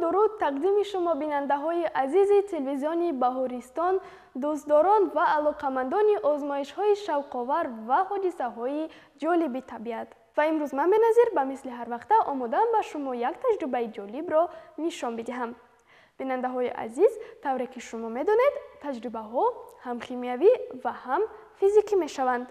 Дуруд тақдими шумо бинандаҳои азизи телевизиони Баҳористон, дӯстдорон ва алоқамандони озмоишҳои шавқовар ва ҳодисаҳои ҷолиби табиат. Ва имрӯз ман Беназир ба мисли ҳар вақта омодаам ба шумо як таҷрибаи ҷолибро нишон бидиҳам. Бинандаҳои азиз, тавре ки шумо медонед, таҷрибаҳо ҳам химиявӣ ва ҳам физикӣ мешаванд.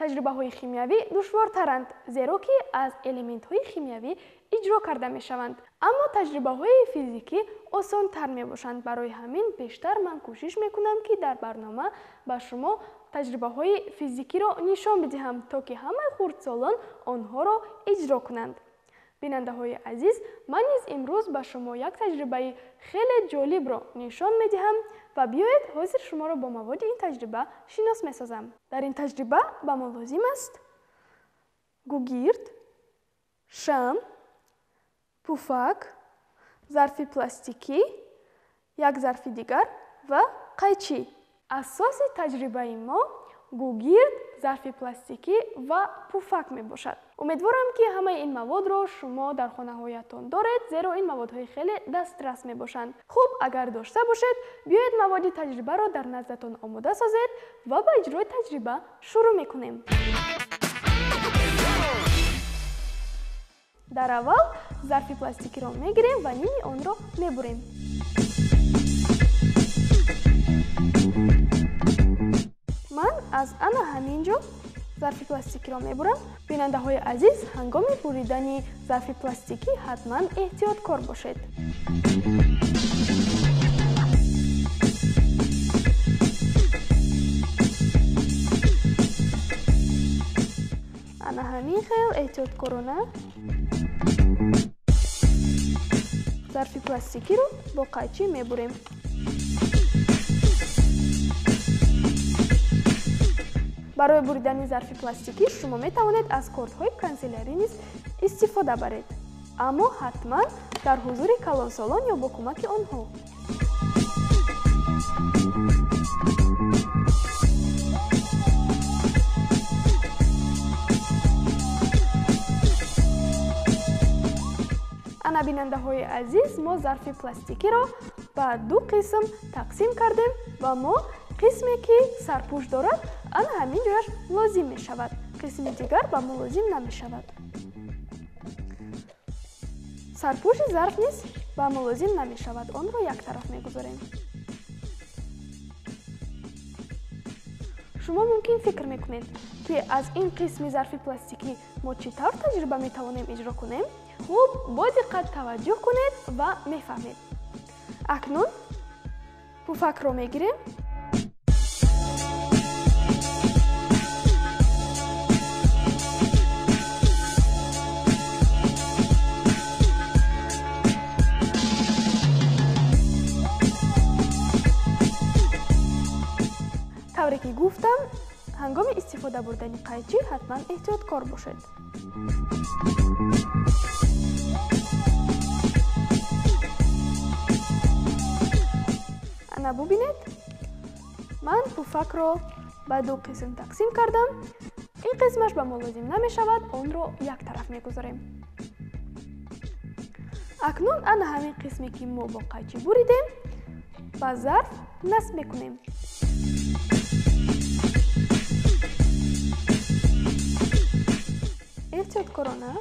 Таҷрибаҳои химиявӣ душвортаранд, зеро ки аз элементҳои химиявӣ иҷро карда мешаванд. Аммо таҷрибаҳои физикӣ осонтар мебошанд. Барои ҳамин бештар ман кӯшиш мекунам, ки дар барнома ба шумо таҷрибаҳои физикиро нишон бидиҳам, то ки ҳамаи хурдсолон онҳоро иҷро кунанд. Бинандаҳои азиз, ман низ имрӯз ба шумо як таҷрибаи хеле ҷолибро нишон медиҳам ва биёед ҳозир шуморо бо маводи ин таҷриба шинос месозам. Дар ин таҷриба ба мо лозим аст гугирд, шам, пуфак, зарфи пластикӣ, як зарфи дигар ва қайчӣ. Асоси таҷрибаи мо гугирд, зарфи пластикӣ ва пуфак мебошад. Умедворам, ки ҳамаи ин маводро шумо дар хонаҳоятон доред, зеро ин маводҳои хеле дастрас мебошанд. Хуб, агар дошта бошед, биёед маводи таҷрибаро дар наздатон омода созед ва ба иҷрои таҷриба шурӯъ мекунем. Дар аввал зарфи пластикиро мегирем ва ними онро мебурем. Ман аз ана ҳамин ҷо зарфи пластикиро мебурам. Бинандаҳои азиз, ҳангоми буридани зарфи пластикӣ ҳатман эҳтиёткор бошед. Ана ҳамин хел эҳтиёткорона зарфи пластикиро бо қайчӣ мебурем. Барои буридани зарфи пластикӣ шумо метавонед аз кордҳои канселярӣ низ истифода баред, аммо ҳатман дар ҳузури калонсолон ё бо кӯмаки онҳо. Ана бинандаҳои азиз, мо зарфи пластикиро ба ду қисм тақсим кардем ва мо қисме ки сарпӯш дорад, ана ҳамин ҷояш лозим мешавад. Қисми дигар ба мо лозим намешавад. Сарпӯши зарф низ ба мо лозим намешавад, онро як тараф мегузорем. Шумо мумкин фикр мекунед, ки аз ин қисми зарфи пластикӣ мо чӣ тавр таҷриба метавонем иҷро кунем? Хуб, бо диққат таваҷҷӯҳ кунед ва мефаҳмед. Акнун пуфакро мегирем. Тавре ки гуфтам, ҳангоми истифода бурдани қайчӣ ҳатман эҳтиёткор бошед. Ана бубинед, ман пуфакро ба ду қисм тақсим кардам. Ин қисмаш ба мо лозим намешавад, онро як тараф мегузорем. Акнун ана ҳамин қисме, ки мо бо қайчӣ буридем, ба зарф насб мекунем. Эҳтиёткорона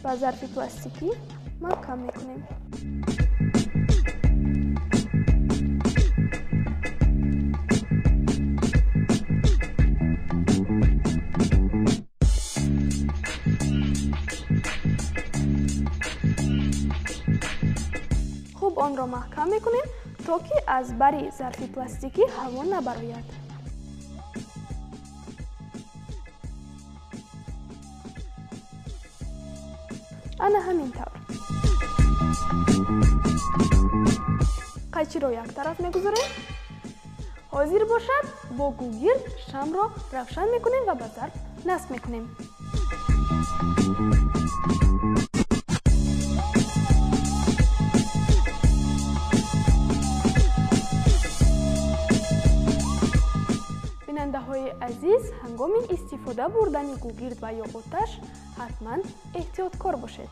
ба зарфи пластикӣ маҳкам мекунем. Хуб онро маҳкам мекунем, то ки аз бари зарфи пластикӣ ҳаво набарояд. Ана ҳамин тавр. Қайчиро як тараф мегузорем. Ҳозир бошад, бо гугирд шамро равшан мекунем ва ба зарф насб мекунем. Бинандаҳои азиз, ҳангоми истифода бурдани гугирд ва ё оташ ҳатман эҳтиёткор бошед.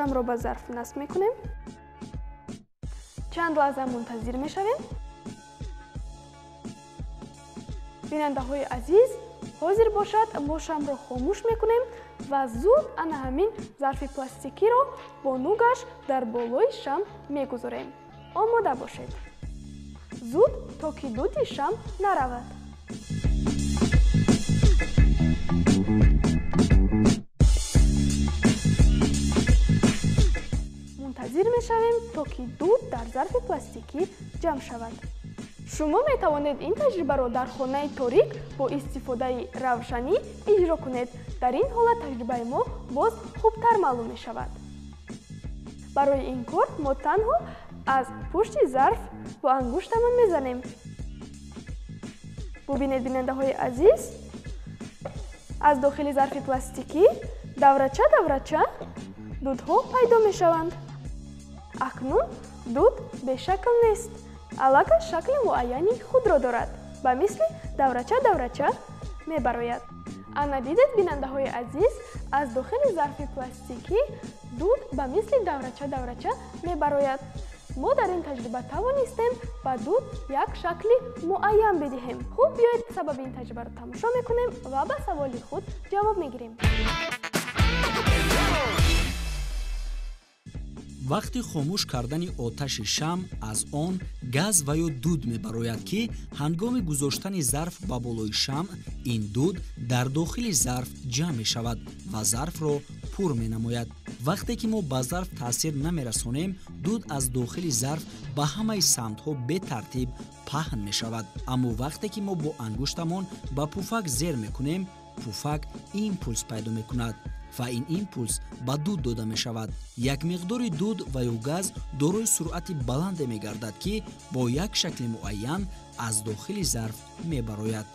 Шамъро ба зарф насб мекунем. Чанд лаҳза мунтазир мешавем. Бинандаҳои азиз, ҳозир бошад мо шамъро хомӯш мекунем ва зуд ана ҳамин зарфи пластикиро бо нугаш дар болои шамъ мегузорем. Омода бошед. Зуд, то ки дуди шамъ наравад. Мунтазир мешавем, то ки дуд дар зарфи пластикӣ ҷамъ шавад. Шумо метавонед ин таҷрибаро дар хонаи торик бо истифодаи равшанӣ иҷро кунед. Дар ин ҳолат таҷрибаи мо боз хубтар маълум мешавад. Барои ин кор мо танҳо аз пушти зарф бо ангуштамон мезанем. Бубинед, бинандаҳои азиз, аз дохили зарфи пластикӣ даврача даврача дудҳо пайдо мешаванд. Акнун дуд бешакл нест, аллакай шакли муайяни худро дорад, ба мисли даврача даврача мебарояд. Ана дидед, бинандаҳои азиз, аз дохили зарфи пластикӣ дуд ба мисли даврача даврача мебарояд. Мо дар ин таҷриба тавонистем ба дуд як шакли муайян бидиҳем. Хуб, биёед сабаби ин таҷрибаро тамошо мекунем ва ба саволи худ ҷавоб мегирем. Вақти хомӯш кардани оташи шамъ аз он газ ва ё дуд мебарояд, ки ҳангоми гузоштани зарф ба болои шамъ ин дуд дар дохили зарф ҷамъ мешавад ва зарфро пур менамояд. Вақте ки мо ба зарф таъсир намерасонем, дуд аз дохили зарф ба ҳамаи самтҳо бетартиб паҳн мешавад. Аммо вақте ки мо бо ангуштамон ба пуфак зер мекунем, пуфак импулс пайдо мекунад ва ин импулс ба дуд дода мешавад. Як миқдори дуд ва ё газ дорои суръати баланде мегардад, ки бо як шакли муайян аз дохили зарф мебарояд.